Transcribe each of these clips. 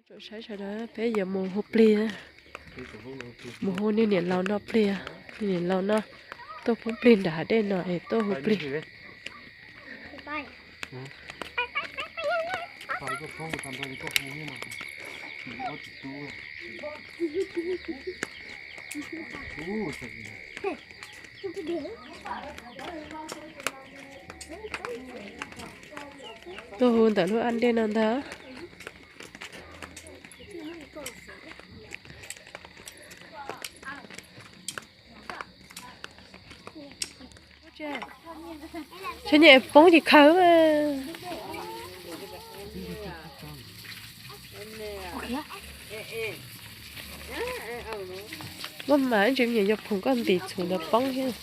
Tsom saib sawv daws, peb yuav mus hu plig, mus hu niag niam laus noj plig. Niag niam laus no tuaj poob plig nram hav dej no es tuaj hu plig. Tuaj hu ntawm lub ab dej no ntag. Tsheb nyem poob ces khaws. Muaj mas ib ntsis me nyuam yog phoom koj ntim txhuv ntawd poob thiab.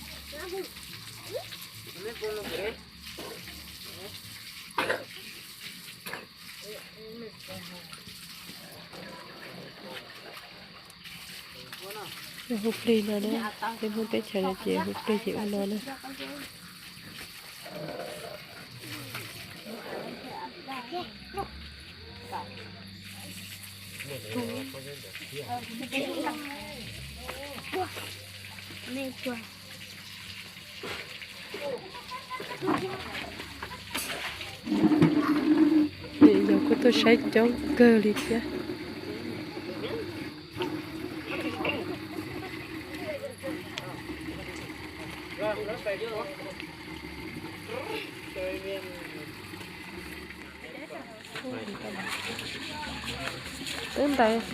Hu plig no na, peb Hmoob teb chaws no ces hu plig ces ua no na. Yog kuj tuaj saib coob kawg li thiab. Twb ntais.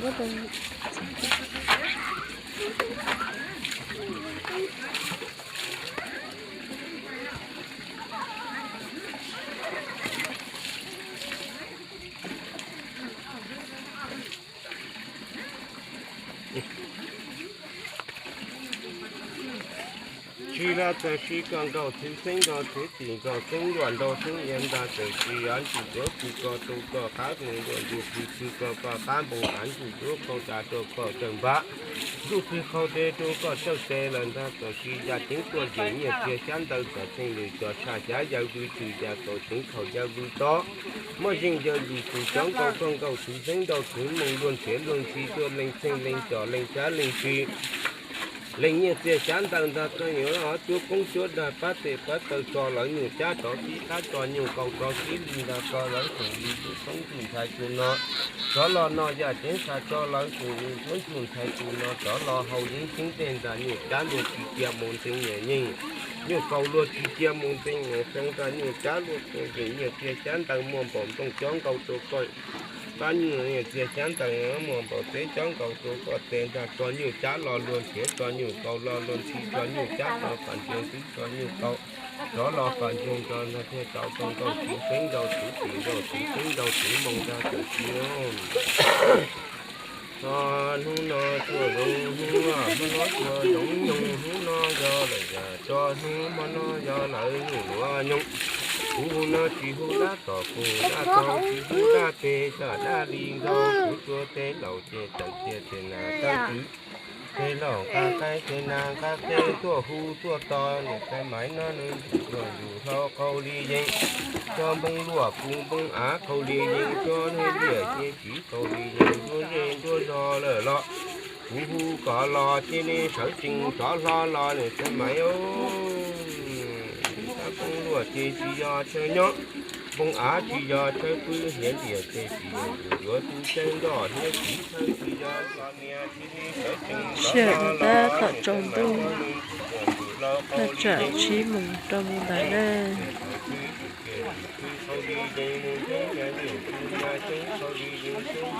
Tsis los txawm sis kom nkaus txwv xeeb nkaus txwv tim nkaus xeeb luam nraug xeeb iav nta txawm sis av ntsuj duav pw koj rau koj qab npoo luam ntuj pw pw koj koj qab npoo av ntsuj duav qhau da rau koj cawj npab ntuj pw qhau de rau koj cawj tes lawm ntag txawm sis yaj ceev tuaj yeem nyiaj txiag xyab ntawv txawm xeeb lwm cov tshaj xyab yawg vwm tws yaj kaum ceev khaum yawg vwm tod muaj zeej yawg lwm tus cov nkaus koj nkaus txwv xeeb nraug txwv moos luag nrhiav luag ntsis tuaj leej xeej leej cov leej xyab leej ntsis leej nyiaj txiag xyab ntawv ntag koj yuav cuab koob cuab dag pab tes pab taw tso lawv nyuj cab rov tib qab tso nyuj kaus rov tib li ntag koj lawv tseem li tus toob tus ntxhais tus no rov los no yaj ceev xas tso lawv tseem li tus ntxhais tus no rov los haus yeeb ceeb tej ntag nyuj cab luag tsis cia mus ntees nyiam nyeej nyuj kaus luag tsis cia mus ntees nyiam xeev ntag nyuj cab luag tseem yeem nyiaj txiag xyab ntawv muaj npaum ntooj cob nkaus rau koj pab nyuj nyiaj txiag xyab ntawv muaj npaum teb cob nkaus rau koj tes ntag tso nyuj cab los luag nrhiav tso nyuj kaus los luag ntsis tso nyuj cab rov qab ntsia ntxwb tso nyuj kaus rov los qab ntsia nrov ntag thiaj tau tau nkaus txwv xeeb nraug txwv tim nraug txwv xeeb nraug txwv moos ntag txawm sis tso hnub no tsuas zoo hnub no tsuas zoo nyoog hnub no yog lawm yam tso hnub hmo no yog lawv nyoog luav nyoog kuv hu no tsis hu dab tom kuv dab tau tsis hu dab pem txawm dab li nkaus kuv tsuas tej laus ces tawm cia ces nas tawb txwv tej laus nqa qaib ces nas nqa qe tuaj hu tuaj tos niam tais Maiv no nws ntxim tuaj yus hlau qau li yeej tso npoo luaj kuv npoo av qau li yeej tso nws liam ces txiv qau li yeej nruab zej nruab zog lawm los kuv hu kom los cia li sawv tsees rov hlo los niam tais Maiv. Npoo luaj ces tsis yog chaw nyob, npoo av tsis yog chaw pw, hiav liam ces tsis yog yus yuav tu caij nroj, hiav txiv chaw tsis yog txom nyem, cia li sawv tsees rov hlo los niam tais Maiv. Tab tom tsaus ntuj, thaj tsam tsib moos rau moos ntawd na. Qhau li yeej mus ntev, nyuj tsis nyuj ceeb qhau li yeej ceeb,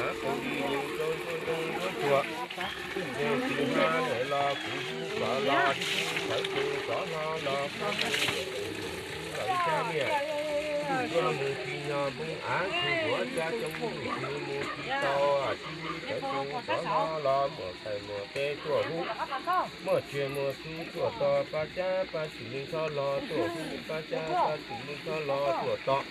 av qhau li yeej rau nruab nroog nruab tsuag, yeej tsis hma lawm los kuv hu kom los, sawv tsees rov hlo los, lawv xyab liam, ntuj yuav mus tsis nyog npoo av tsuj huav cab coob, ntuj tsis mus tsis tau, cia li sawv tsees rov hlo los, muaj txais muaj teb tuaj hu, muaj tsiaj muaj txhu tuaj tos, pab cab pab xwm neej txhob los tuaj hu, pab cab pab xwm neej txhob los tuaj tos.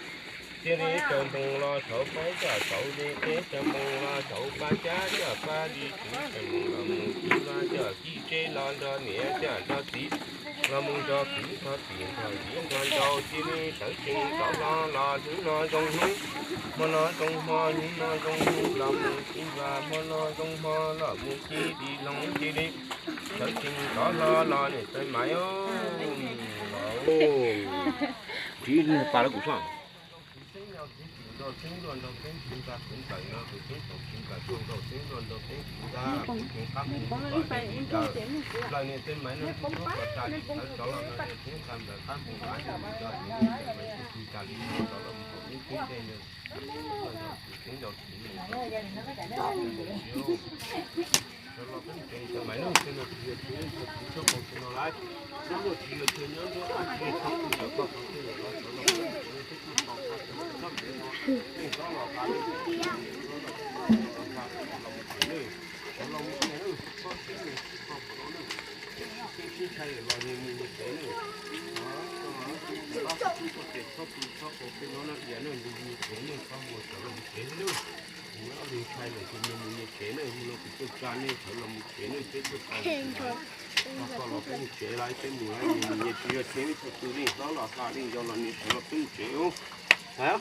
Cia li tsaws npoo los saum qaib coj saum li qeb, tsaws npoo los saum pab cab coj pab li kuv, tsaws npoo los mus kuv los coj kib tseb los nrog niam coj nrog txiv, los mus nrog kwv nrog tij nrog viv nrog nraug, cia li sawv tsees rov hlo los hnub no zoo hnub, hmo no zoo hmo, hnub no zoo hnub, los mus kuv los hmo no zoo hmo, los mus cia li loo cia li sawv tsees rov hlo los niam tais Maiv. Tsis pa lawv kuv soj. Plaws niam tais Maiv no tus tuab tsa li sawv rov los no niam tais Maiv qab mus nqa niam tais Maiv tus tsa li sawv rov los mus kom lub teb ntej no tus teb nrau tsis mus. Sawv los peb mus tsev niam tais Maiv no, tej no tsis yog tsev, tsis tshua qau tsis no lawm. Nyob luaj tsis yog tsev, nyob luaj qab tsis tshua qau, yog koj qhov twg los sawv los peb mus tsev, peb kuj tau qab tsis tshua qau tsev no, nej rov los qab, nej rov los qab, los mus tsev nawb, rov los mus tsev nawb, txhob sib nyiam sib txog qhov no nawb. Sib sib ntshai los nyias mus nyias tsev nawb. Txhob tu txhob tsev, txhob tu txhob qau tej no no, nyias nawb, nyias mus nyias tsev nawb, txhob mus sawv los mus tsev nawb. Mus ob leeg ntshai lawm ces nyias mus nyias tsev nawb, mus no kuv tuaj tsa nej sawv los mus tsev nawb, peb tuaj tau tsis lawm. Koj los peb mus tsev lawm, peb mus lawm, nyias mus nyias tsev, yog tsev ib tug twg li, hlob los hla li, yog los niam sawv los peb mus tsev os. Peb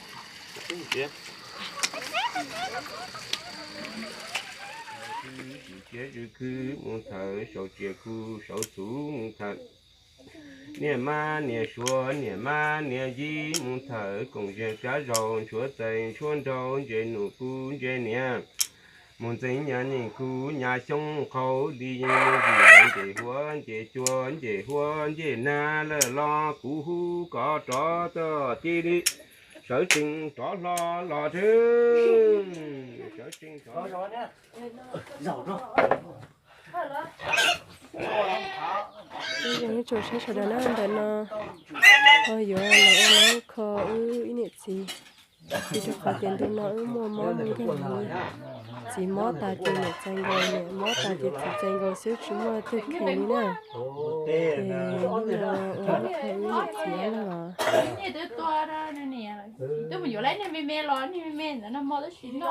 mus tsev. Tsiav tsw khw mus thawm, sau tsiav khu sau txhuv mus thawm. Niam mab niam suav, niam mab niam yij mus thawm, koom ziag kab zaus, ntshuab txais ntshuab nraug, ntse nus kuv ntse niam. Mus ntxeev nyas neej kuv nyas xyoob qhau li, yeej mus vim ntse huab ntse cua, ntse huab ntse nag lawm los kuv hu kom rov txog cia li sawv tsees rov hlo los thiab. Sawv tsees rov Ib zoo saib sawv daws na, ntawm no ho yuav los ua lawv kho wb ib niam txiv, vim rau qhov tias ntu no wb muaj mob muaj nkeeg, txiv mob tas ces niam txais nkaus, niam mob tas ces txiv txais nkaus xwb, tsis muaj twg kheev li na. Es hnub no ua lawv kho wb niam txiv na. Twb mus yuav lawv niag me me los, niag me me ntawd no mob tab sis no.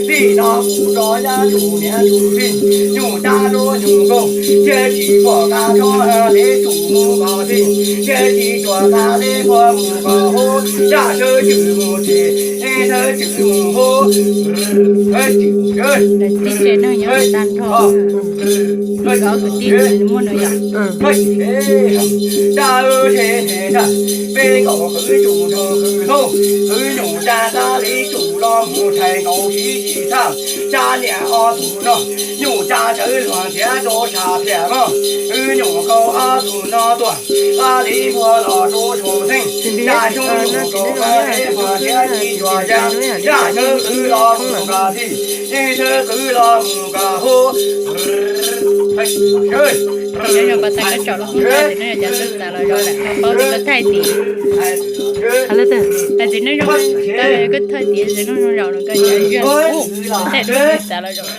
Tij no kuv rov yab tsum niam tsum txiv, nyuj cab rub nyuj nkaus, thiaj tsis pom qab tsob ha, peb tsum mus nkaus tij, thiaj tsis tsuas qab peb pog mus nkaus hub, yaj sawv tswm mus tsev, sawv tswm mus hub. Peb kaum kwv tij muaj nws yom. Peb kaum qwv tsum nrog qwv thauj, qwv nyuj cab qab li tsum los mus tshais nkaus siv tsis txhaj, cab niam ob tug no, nyuj cab sawv luag nrhiav rau tshaj pliag mog, qwv nyuj nkaus ob tug no tuaj, qab li puag los rau tshau xeeb, yaj xyoob nyuj nkaus qab li puag nrhiav tsis tsuas yaj, yaj sawv qwv los mus nkaus tij, yeej sawv qwv los mus nkaus hub. Thaij tim, hais txiv ne zoo, koj thaij tim ne zoo zoo zaum no, koj thaij txiv txav los zaum.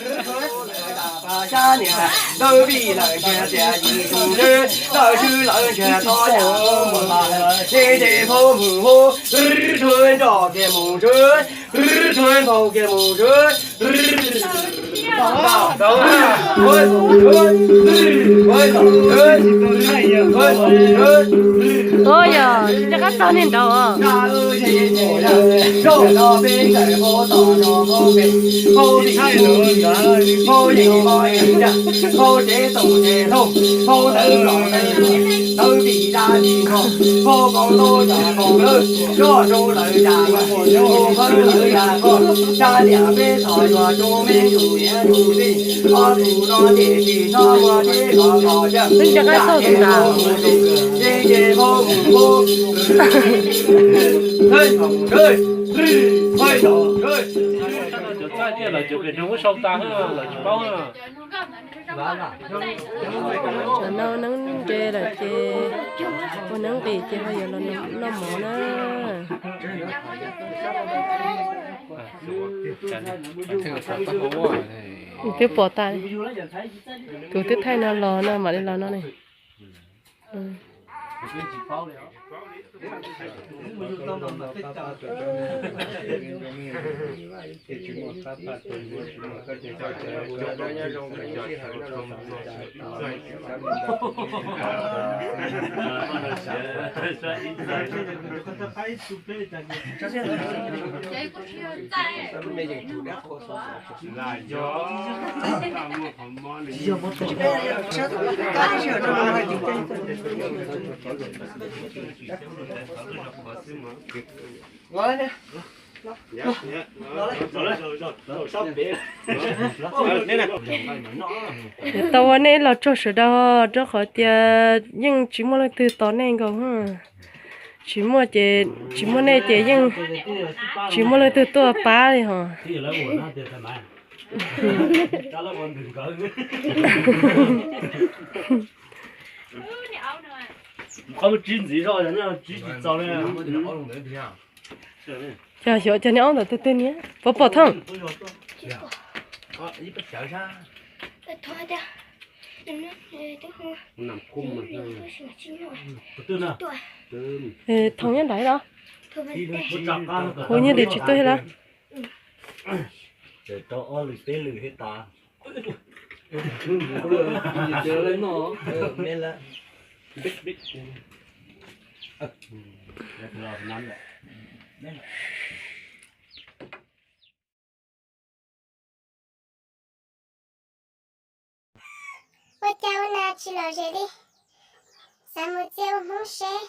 Ntawd vij lawm ntshe tias yim tus lawv, lawv swb lawv ntshe txhob yam mus mas, ntshe ntshe phaub mus hub, rwb rwb nroj kiag mus rwb, rwb rwb npau kiag mus rwb. Ua yog tsis nco qab txog niag nraud os. Zaum no peb kawm hauv tom no hauv pem, hauv tim hauv tim, hauv yeej hauv yeej yaj, hauv tsev toom tsev hlau, hauv ntawv los ntawv hlau, ntawv tim dab tim qho, hauv kaum ntaub cov kaum lawv, coj rau lawv yam qho, hu khawb lawv yam qho, tsa liam peb txhom yuav rau me tus niam tus txiv, ob tug no ces tsis hnov ua teb los los yawg, yam yeej hauv mus tus, yeej ces hauv mus hauv. Cov txaij tiaj lawv cov pem no muab sau tas, lawv tsis paub. Cov no neeb nce lawm ces ua neeb nqis ces ho yuav los noj mov na. Twb pom tas, tus twb thaij no los no mam li los no ne. Tau ua nej los tsaug sawv daws, rau qhov tias yeej tsis muaj leej twg tos nej nkaus. Tsis muaj ces, tsis muaj nej ces yeej tsis muaj leej twg tuaj pab li hos. Cog xyuas cog niag aub ntawm twg twg niag pov pom thooj. Thooj nyob nrad los? Kuv nyob li tsis tuaj thiab los? Ua cas ua nas tsis lom zem li? Xav mus txia ua Hmoob seb.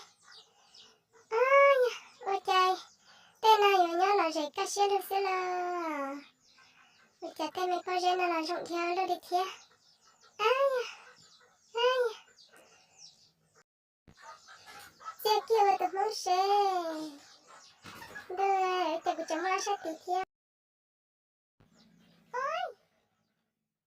Ua cas tej no yuav nyob lom zem kaj siab lug xwb los? Ua cas tej me pob zeb no los zoo dhia lug li thiab? Txia kiag ua tus Hmoob seb. Ntuj, ua cas kuv tseem muaj ob sab tis thiab?